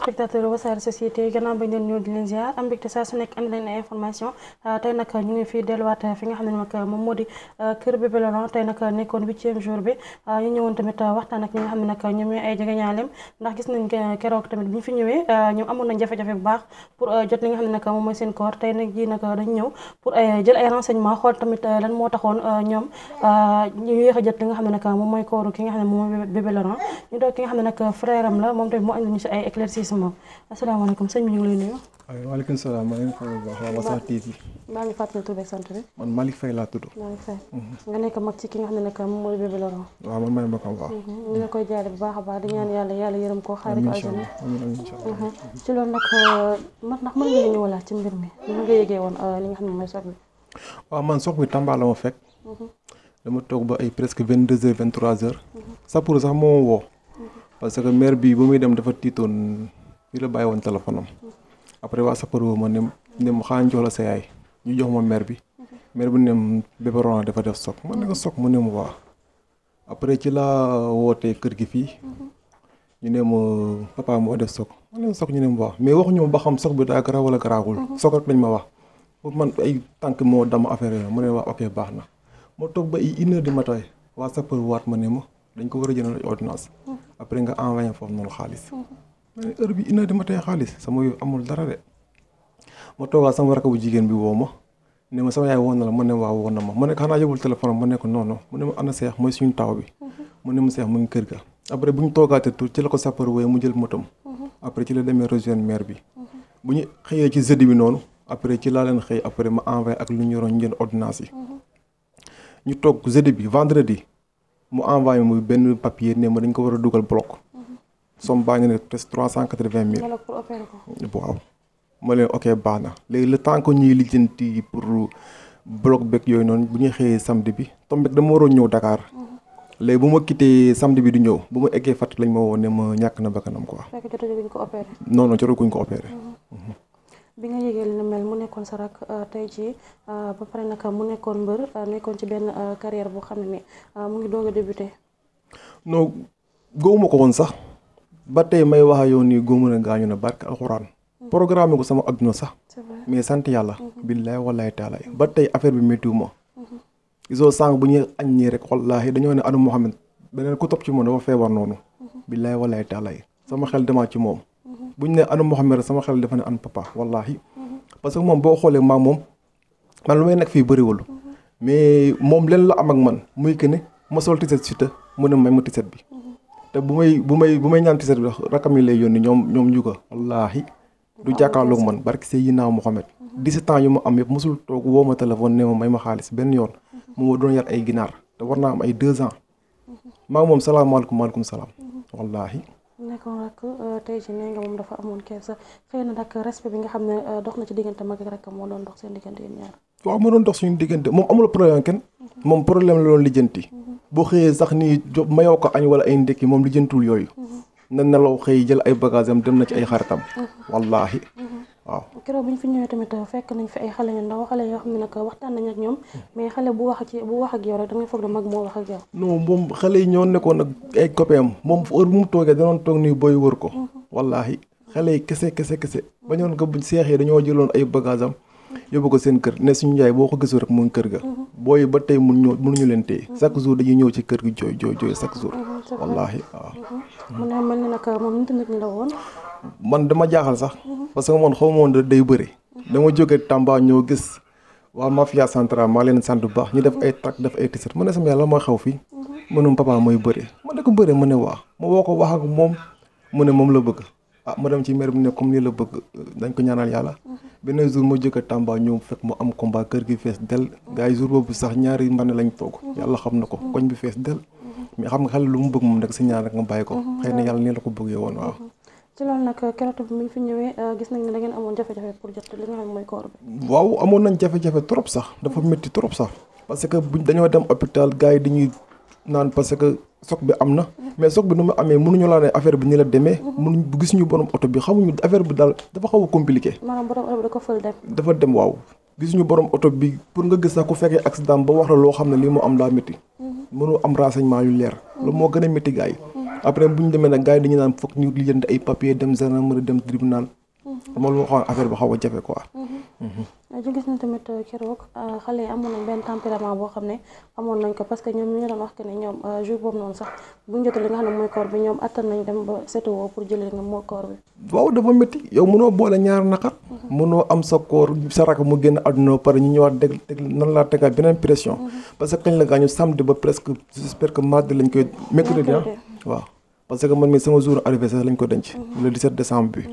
téléspectateur Wassare Société gannaaw bañ leen ñëw di leen ziar am mbégte saa su nekk andi leen ay information tey nag ñu ngi fii delluwaat fi nga xam ne nag moom moo di kër Bébé Laurent tey nag nekkoon 8e jour bi ñu ñëwoon tamit waxtaan ak ñi nga xam ne nag ñoom ñooy ay jegeñaaleem ndax gis nañ keroog tamit bu ñu fi ñëwee ñoom amoon nañ jafe-jafe bu baax pour jot li nga xam ne nag moom mooy seen koor tey nag ji nag dañ ñëw pour jël ay renseignement xool tamit lan moo taxoon ñoom ñu yéex a jot li nga xam ne nag moom mooy kooru ki nga xam ne moom mooy Bébé Laurent ñu doog ki nga xam ne nag frère am la moom tamit moo andi ñu si ay éclaircissement asalaamaaleykum sëñ bi ñu ngi lay nuyu. waaw waaleykum salaam maa ngi leen di wax waa Wassare TV. maa ngi fàttali tur beeg sant bi. man Malick Faye laa tudd. Malick Faye. nga nekk mag ci ki nga xam ne nag moom mooy Bébé Laurent. waaw man maay magam waaw. ñu ngi koy jaale bu baax a baax di ñaan yàlla yërëm koo xaari ko àjjana. ci loolu nag ndax mën nga ñëwalaat ci mbir mi ni nga yëgee woon li nga xam ne mooy soog bi. waaw man soog bi Tamba la ma fekk. dama toog ba ay presque 22h 23h. sapeur sax moo ma woo. parce que maire bi ba muy dem dafa tiitoon fii la bàyyi woon téléphone am. après waa sapeur woo ma ne ma xaaral jox la sa yaay ñu jox ma maire bi. maire bi ne Bébé Laurent dafa def soog ma ne ko soog mu ne ma waa. après ci laa wootee kër gi fii. ñu ne ma papa moo def soog ma ne soog ñu ne ma waa mais waxuñu ma ba xam soog bi daa garaaw wala garaawul. soog rek lañ ma wax. pour man ay tànk moo dama affaire yooyu mu ne waa ok baax na. moo toog ba ay 1h du matin waa sapeur waat ma ne ma dañ ko war a jëndal ordonnance. après nga envoyé foofu noonu xaalis. ma ne heure bi 1h du matin xaalis sama yu amul dara de. ma toogaa sama rakk bu jigéen bi woo ma ne ma sama yaay woon na la ma ne waaw woon na ma ne ko xanaa yóbbul téléphone ma ne ko non non mu ne ma ana seex mooy suñu taw bi. mu ne ma seex mu ngi kër ga. après bu ñu toogaatee tur ci la ko sapeur wooye mu jël motom. après ci la demee rejoindre maire bi. bu ñu xëyee ci jeudi bi noonu. après ci laa leen xëy après ma envoyé ak lu ñu yoroon ñu jënd ordonnance yi. ñu toog jeudi bi vendredi mu envoyé muy benn papier ne ma dañ ko war a dugal bloc. somme baa ngi ne presque 380 000. pour opérer ko. waaw ma leen ok baax na léegi le temps que ñuy lijjanti pour bloc beeg yooyu noonu bu ñuy xëyee samedi bi tombé dama waroon ñëw Dakar. léegi bu ma quitté samedi bi du ñëw bu ma eggee Fatick lañ ma woo ne ma ñàkk na bakkanam quoi. fekk jotaguñ ko opéré. non non jotaguñ ko opéré. bi nga yëgee li mel mu nekkoon sa rak tey jii ba pare nag mu nekkoon mbër nekkoon ci benn carrière boo xam ne ni mu ngi doog a débuté. non góobu ma ko woon sax ba tey may wax ak yow nii góobu na gaañu na barke alxuraan. programme ko sama adduna sax. mais sant yàlla. billaay wallaay taalaay ba tey affaire bi méttiwu ma. gisoo sànq bu ñuy añ nii rek wallaahi dañoo ne anu Mohamed beneen ku topp ci moom dafa feebar noonu. billaay wallaay taalaay sama xel demaat ci moom. bu ñu ne anu Mohamed rek sama xel dafa ne an papa wallaahi. parce que moom boo xoolee maa moom man lu may nekk fii bëriwul. mais moom leen la am ak man muy que ne ma sol tiset si te mu ne may ma tiset bi. te bu may ñaan tiset bi rakam yi lay yónni ñoom njuga wallaahi du jàkkaarloog man barki Seydina Mohamed 17 ans yu ma am yëpp mosul toog woo ma téléphone ne ma may ma xaalis benn yoon mu ma doon yar ay ginaar te war naa am ay 2 ans maa moom salaamaaleykum maaleykum salaam wallaahi. nekkoon rek tey jii nee nga moom dafa amoon kersa xëy na nag respect bi nga xam ne dox na ci diggante mag ak rakam moo doon dox seen diggante yéen ñaar. waaw moo doon dox suñu diggante moom amul problème kenn moom problème la doon lijjanti. boo xëyee sax nii mayoo ko añ wala ay ndekki moom lijjantul yooyu. na nelaw xëy jël ay bagages am dem na ci ay xaritam. wallaahi waaw. keroog bi ñu fi ñëwee tamit fekk nañ fi ay xale yu ndaw xale yoo xam ne nag waxtaan nañ ak ñoom mais xale bu wax ak yow rek da ngay foog ne mag moo wax ak yow. non moom xale yi ñoo nekkoon ak ay copain am moom heure bu mu toogee danoon toog nii booy wër ko. wallaahi xale yi kese ba ñoon ko buñ seexee dañoo jëloon ay bagages am yóbbu ko seen kër ne suñu yaay boo ko gisul rek mu ngi kër ga. booy ba tey mënuñu leen téye chaque jour dañuy ñëw ci kër gi jooy chaque jour. wallaahi waaw. mu ne mel ni nag moom nit ñi la woon. man dama jaaxal sax. parce que man xaw ma woon day bëri. dama jógee Tamba ñëw gis waa mafia centrale maa leen sant bu baax ñu def ay trak def ay tiset ma ne sama yàlla mooy xew fii. mu ne papa mooy bëri ma ne ko bëri ma ne waa ma woo ko wax ak moom mu ne moom la bëgg. ma dem ci maire bi ne comme lii la bëgg dañ ko ñaanal yàlla. benn jour ma jóge Tamba ñëw fekk mu am combat kër gi fees del gars yi jour boobu sax ñaari mbane lañ toog yàlla xam na ko koñ bi fees del mais xam nga xale lu mu bëgg moom nag si ñaar rek nga bàyyi ko xëy na yàlla nii la ko bëggee woon waaw. ci loolu nag keroog bi mu fi ñëwee gis nañ ne da ngeen amoon jafe-jafe pour jot li nga xam ne mooy koor bi. waaw amoon nañ jafe-jafe trop sax dafa métti trop sax parce que buñ dañoo dem hôpital gars yi dañuy naan parce que soog bi am na mais soog bi nu mu amee mënuñu laa ne affaire bi ni la demee. mënuñ gis ñu borom oto bi xamuñu affaire bi daal dafa xaw a compliqué. maanaam borom oto bi da ko fël dem. dafa dem waaw gis ñu borom oto bi pour nga gis sax ku fekkee accident ba wax la loo xam ne lii moo am daa métti. mënu am renseignement yu leer. loolu moo gën a métti gars yi. après bu ñu demee nag gars yi dañu naan foog ñu lijjanti ay papier dem gendarmerie dem tribunal moom lu waxoon affaire bi xaw a jafe quoi. ñu gis na tamit keroog xale yi amoon nañ benn tempérament boo xam ne amoon nañ ko parce que ñoom ñu ngi doon wax que ne ñoom jour boobu noonu sax bu ñu jotee li nga xam ne mooy koor bi ñoom attan nañ dem ba CTO pour jëlee li nga moo koor bi. waaw dafa métti yow mënoo boole ñaar naqar. mënoo am sa koor sa rakk mu génn àdduna pare ñu ñëwaat teg nan laa tegaat beneen pression. parce que kañ la gaañu samedi ba presque j'espère que mardi lañ koy. mercredi waaw parce que man mii sama jour anniversaire lañ ko denc. le 17 décembre bi.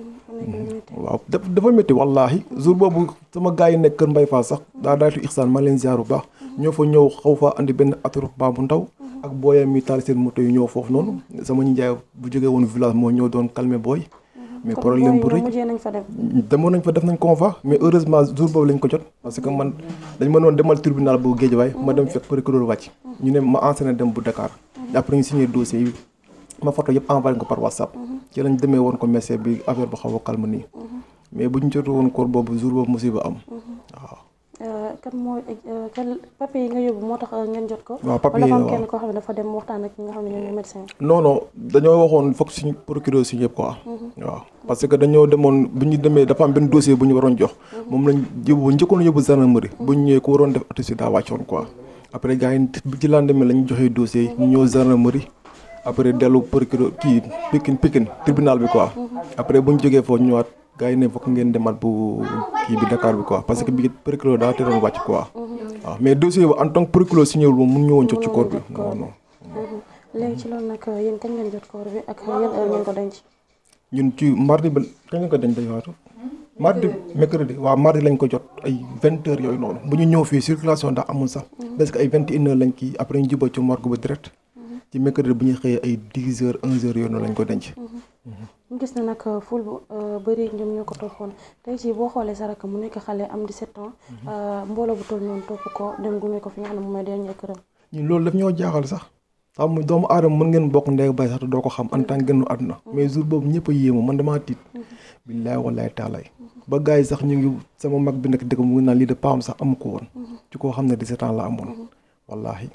waaw dafa métti wallaahi jour boobu sama gars yi nekk Kër Mbaye Fall sax daa daatu ixsaan maa leen ziar bu baax ñoo fa ñëw xaw faa andi benn attroupement bu ndaw ak booyam mi taal seen moto yu ñëw foofu noonu sama nijaay bu jógee woon village moo ñëw doon calmer booy mais problème bu rëy demoon nañ fa def nañ convoi mais heureusement jour boobu lañ ko jot parce que man dañ ma noon demal tribunal bu Guédiawaye ma dem fekk procureur wàcc ñu ne ma enseigné dem bu Dakar après ñu signé dossier yi ma photo yëpp envoyé ko par WhatsApp ci lañ demee woon ko message bi affaire bu xaw a calme nii mais bu ñu jotu woon koor boobu jour boobu musiba am waaw. kan mooy papier yi nga yóbbu moo tax ngeen jot ko. waaw papier yi wala kenn koo xam ne dafa dem waxtaan ak ñi nga xam ne ñoom ñooy médecin. non non dañoo waxoon foog suñu procureur si ñëpp quoi. waaw parce que dañoo demoon bu ñu demee dafa am benn dossier bu ñu waroon jox. moom lañ yóbbu njëkkoon yóbbu gendarmerie. bu ñu ñëwee ku waroon def attestation daa wàccoon quoi. après gars yi ci lendemain lañ joxee dossier yi ñu ñëw gendarmerie. après dellu procureur kii Pikine tribunal bi quoi. après bu ñu jógee foofu ñëwaat gars yi ne fokk ngeen demal bu kii bi Dakar bi quoi parce que bi procureur daa teeloon wàcc quoi. waaw mais dossier bi en tant que procureur signé wul moom mun ñu woon jot ci koor bi non non. léegi ci loolu nag yéen kañ ngeen jot koor bi ak yan heure ngeen ko denc. ñun ci mardi ba kañ ngeen ko denc dañu waatu mardi mercredi waaw mardi lañ ko jot ay 20 heures yooyu noonu bu ñu ñëw fii circulation daa amul sax parce que ay 21 heures lañ kii après ñu jubal ci morgue ba direct. ci mercredi bu ñu xëyee ay 10 heures 11 heures yoon lañ ko denc. ñu gis na nag ful bu bëri ñoom ñoo ko toppoon tey jii boo xoolee sa rakk mu nekk xale am 17 ans mbooloo bu toll noonu topp ko dem gunge ko fi nga xam ne moom mooy dernier këram. ñun loolu daf ñoo jaaxal sax xam doomu aadama mën ngeen bokk ndey bay sax te doo ko xam en tant que gënu àdduna mais jour boobu ñëpp a yéemu man damaa tiit. billaay wallaay taalaay ba gars yi sax ñu ngi sama mag bi nekk dëkk mu ngi naan lii de paam sax amu ko woon. ci koo xam ne 17 ans la amoon wallaahi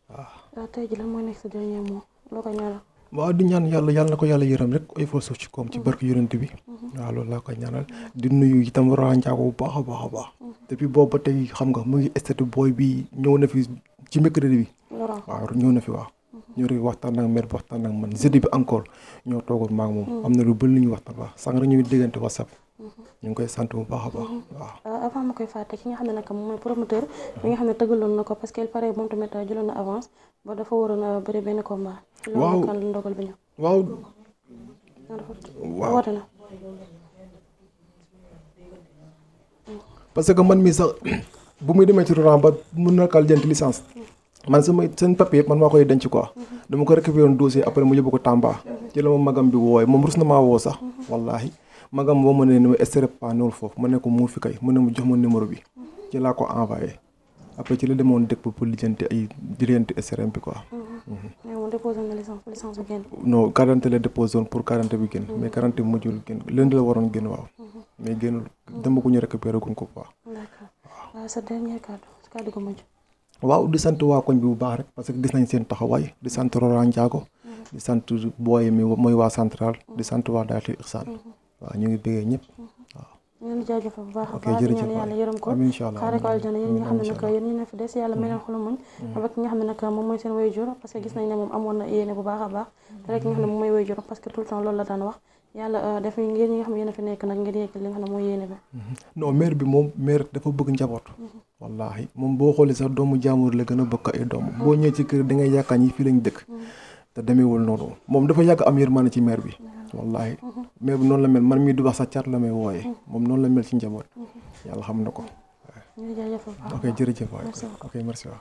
waaw. tey jii lan mooy nekk sa dernier mot loo ko ñaanal. waaw di ñaan yàlla na ko yàlla yërëm rek ay fa suuf ci koom ci barke yonent bi waaw loolu laa koy ñaanal di nuyu itam Ra Ndiago bu baax a baax a baax depuis boobu ba tey xam nga mu ngi estati booy bi ñëw na fi ci mercredi bi waaw ñëw na fi waaw ñëw rek waxtaan ak mère bi waxtaan ak man jeudi bi encore ñoo toogoon maak moom am na lu bëri lu ñu waxtaan waaw sànq rek ñu ngi déggante WhatsApp ñu ngi koy sant bu baax a baax waaw. avant ma koy fàtte ki nga xam ne nag moom mooy promoteur bi nga xam ne tëggaloon na ko parce que il paraît moom tamit jëloon na avance ba dafa waroon a bëri benn combat. waaw loolu nag ndogal bi ñëw. waaw. waaw woote na. parce que man mii sax bu muy demee ci restaurant ba mun na kal jënd licence man seen papier man maa koy denc quoi dama ko récupéré woon dossier après mu yóbbu ko Tamba ci la ma magam bi wooye moom rus na maa woo sax wallaahi magam boo ma ne ni ma estreppa newul foofu ma ne ko mu fi kay mu ne mu jox ma numéro bi ci laa ko envoyé après ci la demoon dëkk pour lijjanti ay lijjanti SRM bi quoi. mais moom déposé na licence bi génn. non quarante la déposé woon pour quarante bi génn mais quarante bi mujjul génn lundi la waroon génn waaw. mais génnul dama ko ñu récupéré gun ko quoi. d'accord waaw sa dernier kàddu gu mujj. waaw di sant waa koñ bi bu baax rek parce que gis nañ seen taxawaay di sant Ra Ndiago di sant booy mi mooy waa central di sant waa Daati Ixsaan waaw ñu ngi bëggee ñëpp waaw. ñu ngi jaajëfal bu baax a ok baax jërëjëf ñaan yàlla yërëm ko amiin incha allah xaare ko aljana yéen ñi nga xam ne nag yéen ñi ne fi des yàlla may leen xolu muñ avec ki nga xam ne nag moom mooy seen waajur parce que gis nañ ne moom amoon na yéene bu baax a baax te rek ki nga xam ne moom mooy waajur parce que tout le temps loolu la daan wax yàlla def yéen ñi nga xam ne yéen a fi nekk nag ngeen yegg li nga xam ne mooy yéene bi non maire bi moom maire dafa bëgg njaboot wallaahi moom boo xoolee sax doomu jaamur la gën a bëgg ay doom boo ñëwee ci kër da ngay yaakaar ñi fii lañ dëkk te demeewul noonu moom dafa yàgg am yërmande ci maire bi wallaahi maire bi noonu la mel man mii du wax sax cat la may wooyee moom noonu la mel ci njaboot yàlla xam na ko ok jërëjëf waay ok merci waay